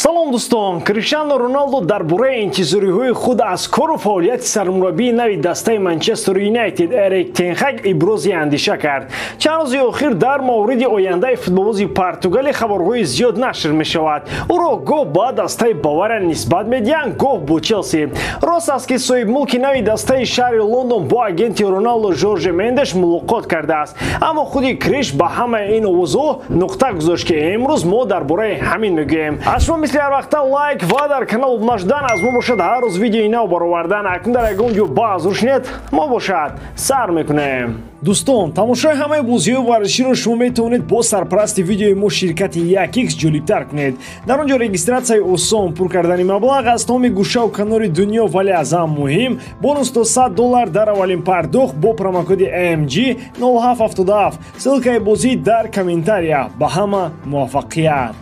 Салом дӯстон, Криштиану Роналду дар бораи интизориҳои худ аз кору фаъолияти сармураббии нави дастаи Манчестер Юнайтед Эрик тен Хаг ибрози андеша кард. Чанд рӯзи охир дар мавриди ояндаи футболбози Португалӣ хабарҳои зиёд нашр мешавад. Ӯро гоҳ ба дастаи Бавария нисбат медиҳанд, гоҳ бо Челси. Рост аст, ки соҳибмулки нави дастаи шаҳри Лондон бо агенти Роналду Жорже Мендеш мулоқот кардааст. Аммо худи Криш ба ҳамаи ин овозҳо нуқта гузошт, ки имрӯз мо дар бораи ҳамин мегӯем. Аз шумо мисли ҳар вақта лайк ва дар канал обуна шудан, аз мо бошад ҳар рӯз видеои нав баровардан. Акнун дар ягон ҷо баъз рӯшнед, мо бошад сар мекунем. Дӯстон, тамошои ҳамаи бозиҳои варзиширо шумо метавонед бо сарпарасти видеои мо ширкати 1x ҷолибтар кунед. Дар он ҷо регистратсияи осон, пур кардани маблағ аз тамоми гӯшаву канори дунё, вале аз ҳам муҳим бонус то $100 дар аввалин пардохт бо промокоди MG 0777. Ссылкаи бозӣ дар комментария. Ба ҳама муваффақият!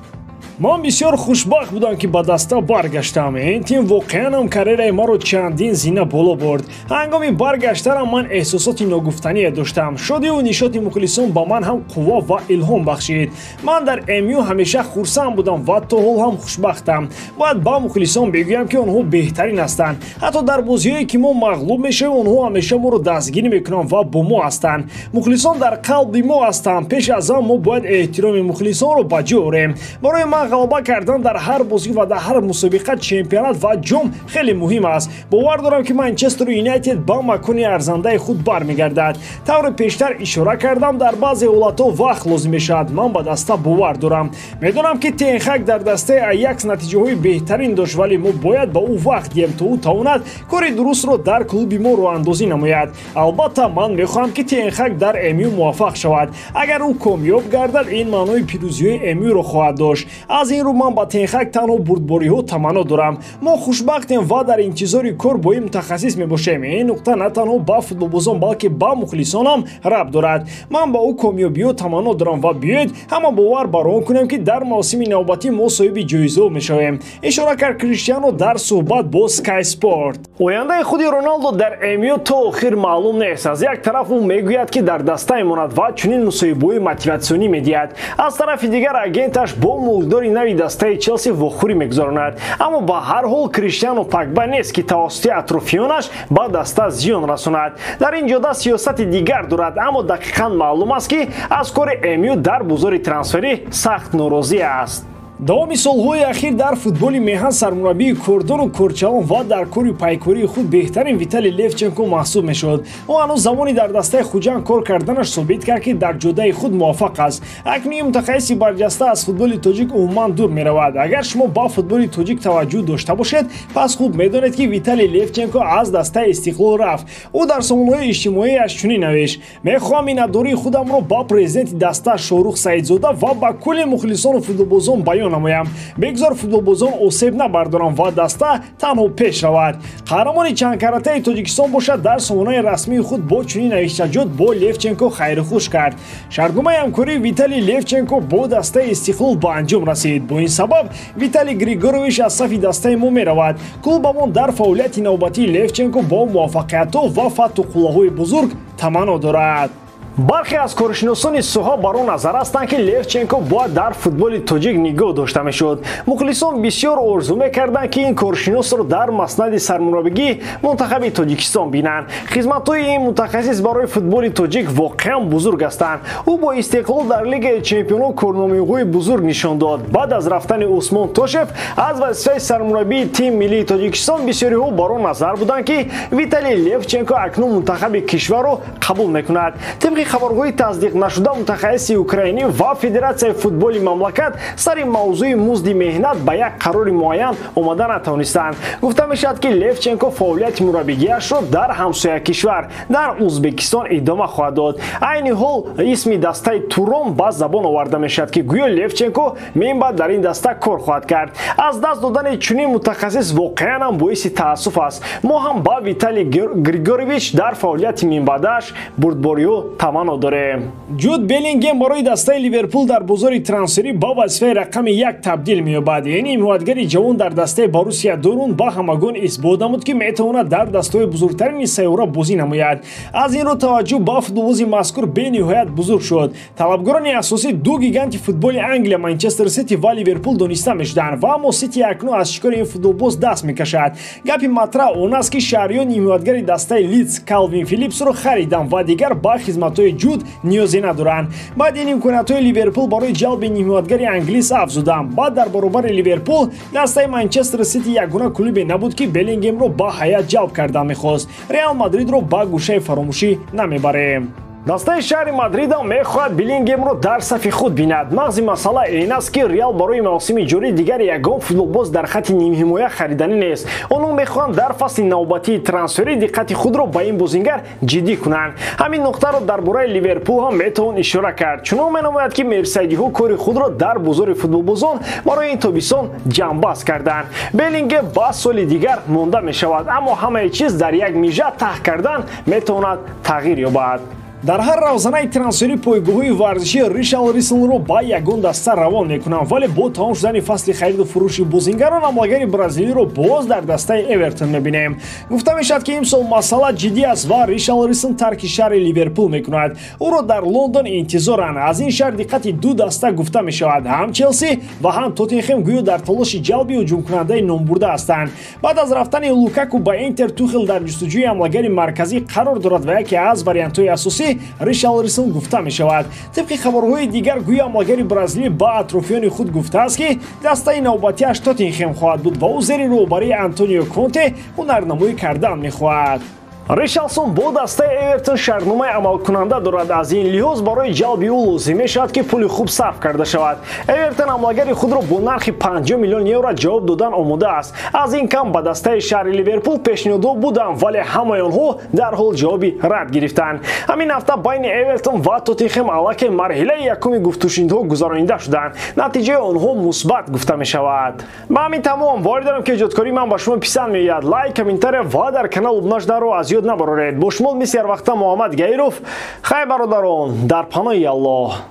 Ман бисёр хушбахт будам, ки ба даста баргаштам. Ин тим воқеанам карьераи маро чандин зина боло бурд. Ҳангоми баргаштанам ман эҳсосоти ногуфтание доштам. Шодиву нишоти мухлисон ба ман ҳам қувва ва илҳом бахшид. Ман дар МЮ ҳамеша хурсанд будам ва то ҳол ҳам хушбахтам. Бояд ба мухлисон бигӯям, ки онҳо беҳтарин ҳастанд. Ҳатто дар бозиҳое, ки мо мағлуб мешавем, онҳо ҳамеша моро дастгирӣ мекунанд ва бо мо ҳастанд. Мухлисон дар қалби мо ҳастанд. Пеш аз он мо бояд эҳтироми мухлисонро ба ҷо орем. Барои ман ғалаба кардан дар ҳар бозӣ ва дар ҳар мусобиқа, чемпионат ва ҷом хеле муҳим аст. Бовар дорам, ки Манчестер Юнайтед ба макони арзандаи худ бармегардад. Тавре пештар ишора кардам, дар баъзе ҳолатҳо вақт лозим мешавад. Ман ба даста бовар дорам. Медонам, ки Тен Хаг дар дастаи Аякс натиҷаҳои беҳтарин дошт, вале мо бояд ба ӯ вақт диҳем, то ӯ тавонад кори дурустро дар клуби мо роҳандозӣ намояд. Албатта, ман мехоҳам, ки Тен Хаг дар МЮ муваффақ шавад. Агар ӯ комёб гардад, ин маънои пирӯзиҳои МЮ-ро хоҳад дошт. Аз ин рӯ ман ба Тен Хаг танҳо бурдбориҳо таманно дорам. Мо хушбахтем ва дар интизори кор бо ин мутахассис мебошем. Ин нуқта на танҳо ба футболбозон, балки ба мухлисонам рабт дорад. Ман ба ӯ комёбиҳо таманно дорам ва биёед ҳама бовар бар он кунем, ки дар мавсими навбатӣ мо соҳиби ҷоизаҳо мешавем, ишора кард Криштиану дар суҳбат бо Sky Sport. Ояндаи худи Роналдо дар МЮ то охир маълум нест. Аз як тараф ӯ мегӯяд, ки дар дастае монад ва чунин мусоҳибаҳои мотиватсионӣ медиҳад. Аз тарафи дигар агенташ бо мулкдори нави дастаи Челси вохӯрӣ мегузаронад. Аммо ба ҳар ҳол Криштиану Погба нест, ки тавассути атрофиёнаш ба даста зиён расонад. Дар ин ҷода сиёсати дигар дорад, аммо дақиқан маълум аст, ки аз кори МЮ дар бозори трансферӣ сахт норозӣ аст. Давоми солҳои ахир дар футболи меҳан сармураббии кордону корчалон ва дар кори пайкории худ беҳтарин Виталий Левченко маҳсуб мешуд. Ӯ ҳанӯз замони дар дастаи Хуҷанд кор карданаш собит кард, ки дар ҷодаи худ муваффақ аст. Акнун ин мутахассиси барҷаста аз футболи тоҷик умуман дур меравад. Агар шумо ба футболи тоҷик таваҷҷӯҳ дошта бошед, пас хуб медонед, ки Виталий Левченко аз дастаи Истиқлол рафт. Ӯ дар сомонаҳои иҷтимоиаш чунин навишт: мехоҳам миннатдории худамро ба президенти даста Шоҳрух Саидзода ва ба кулли мухлисону футболбозон баён намоям. Бегзор футболбозон осеб набардоранд ва даста танҳо пеш равад. Қаҳрамони чандкаратаи Тоҷикистон бошад дар сомонаи расмии худ бо чунин навиштаҷот бо Левченко хайрухуш кард. Шартномаи ҳамкории Виталий Левченко бо дастаи Истиқлол ба анҷом расид. Бо ин сабаб Виталий Григорович аз сафи дастаи мо меравад. Клубамон дар фаъолияти навбатии Левченко бо муваффақиятҳо ва фатҳу қуллаҳои бузург таманно дорад. Бархе аз коршиносони соҳа бар он назар ҳастанд, ки Левченко бояд дар футболи тоҷик нигоҳ дошта мешуд. Мухлисон бисёр орзу мекарданд, ки ин коршиносро дар маснади сармураббигии мунтахаби Тоҷикистон бинанд. Хизматҳои ин мутахассис барои футболи тоҷик воқеан бузург ҳастанд. Ӯ бо Истиқлол дар Лигаи чемпионҳо корномаҳои бузург нишон дод. Баъд аз рафтани Усмон Тошев аз вазифаи сармураббии тим миллии Тоҷикистон бисёриҳо бар он назар буданд, ки Виталий Левченко акнун мунтахаби кишварро қабул мекунад. Тибқи хабарҳои тасдиқ нашуда, мутахассиси украинӣ ва федератсияи футболи мамлакат сари мавзӯи музди меҳнат ба як қарори муайян омада натавонистанд. Гуфта мешавад, ки Левченко фаъолияти мураббигиашро дар ҳамсоя кишвар дар Узбекистон идома хоҳад дод. Айни ҳол исми дастаи Турон ба забон оварда мешавад, ки гӯё Левченко минбаъд дар ин даста кор хоҳад кард. Аз даст додани чунин мутахассис воқеан ҳам боиси таассуф аст. Мо ҳам ба Виталий Григорович дар фаъолияти минбаъдааш бурдбориҳо таманно Таманно дорем. Ҷуд Беллингем барои дастаи Ливерпул дар бозори трансферӣ ба вазифаи рақами 1 табдил меёбад. Ин ҳимоятгари ҷавон дар дастаи Боруссия Дортмунд ба ҳамагон исбот намуд, ки метавонад дар дастаҳои бузургтарини сайёра бозӣ намояд. Аз ин рӯ таваҷҷӯҳ ба футболбози мазкур бениҳоят бузург шуд. Талабгорони асосӣ ду гиганти футболи Англия, Манчестер Сити ва Ливерпул дониста мешуданд, ва аммо Сити акнун аз шикори ин футболбоз даст мекашад. Гапи матраҳ он аст, ки шаҳриён ҳимоятгари дастаи Лидс Калвин Филипсро хариданд ва дигар ба хизматҳои Ҷуд ниёзе надоранд. Баъд ин имкониятҳои Ливерпул барои ҷалби ҳимоятгари англис афзуданд. Баъд дар баробари Ливерпул дастаи Манчестер Сити ягона клубе набуд, ки Беллингемро ба ҳайат ҷалб карда мехост. Реал Мадридро ба гӯшаи фаромӯшӣ намебарем. Дастаи шаҳри Мадридам мехоҳад Беллингемро дар сафи худ бинад. Мағзи масъала ин аст, ки Реал барои мавсими ҷорӣ дигар ягон футболбоз дар хатти нимҳимоя хариданӣ нест. Онҳо мехоҳанд дар фасли навбатии трансферӣ диққати худро ба ин бозингар ҷиддӣ кунанд. Ҳамин нуқтаро дар бораи Ливерпул ҳам метавон ишора кард. Чунон менамояд, ки мерсайдиҳо кори худро дар бозори футболбозон барои ин тобистон ҷамъбаст карданд. Беллингем ба соли дигар монда мешавад, аммо ҳамаи чиз дар як мижа таҳ кардан метавонад тағйир ёбад. Дар ҳар равзанаи трансферӣ пойгоҳҳои варзишӣ Ришарлисонро ба ягон даста равон мекунанд, вале бо тамом шудани фасли хариду фурӯши бозингарон ҳамлагари бразилиро боз дар дастаи Эвертон мебинем. Гуфта мешавад, ки имсол масъала ҷиддӣ аст ва Ришарлисон тарки шаҳри Ливерпул мекунад. Ӯро дар Лондон интизоранд. Аз ин шаҳр диққати ду даста гуфта мешавад. Ҳам Челси ва ҳам Тоттенхем гӯё дар талоши ҷалби ҳуҷумкунандаи номбурда ҳастанд. Баъд аз рафтани Лукаку ба Интер, Тухел дар ҷустуҷӯи ҳамлагари марказӣ қарор дорад ва яке аз вариантҳои асосӣ Ришарлисон гуфта мешавад. Тибқи хабарҳои дигар, гӯё ҳамлагари бразилӣ ба атрофиёни худ гуфтааст, ки дастаи навбатиаш Тоттенхем хоҳад буд ва ӯ зери роҳбарии Антонио Конте ҳунарнамоӣ кардан мехоҳад. Ришарлисон бо дастаи Эвертон шартномаи амалкунанда дорад. Аз ин лиҳоз барои ҷалби ӯ лозим мешавад, ки пули хуб сарф карда шавад. Эвертон ҳамлагари худро бо нархи 50 миллион евро ҷавоб додан омода аст. Аз ин кам ба дастаи шаҳри Ливерпул пешниҳодҳо буданд, вале ҳамаи онҳо дарҳол ҷавоби рад гирифтанд. Ҳамин ҳафта байни Эвертон ва Тоттенхем аллакай марҳилаи якуми гуфтушунидҳо гузаронида шуданд. Натиҷаи онҳо мусбат гуфта мешавад. Ба ҳамин тамом. Боварӣ дорам, ки эҷодкории ман ба шумо писанд меояд. Лайк, комментария ва дар канал обуна шуданро аз ёд набароред. Бо шумо мисли ҳар вақта Муҳаммад Гаиров. Хайр, бародарон, дар паноҳи Аллоҳ.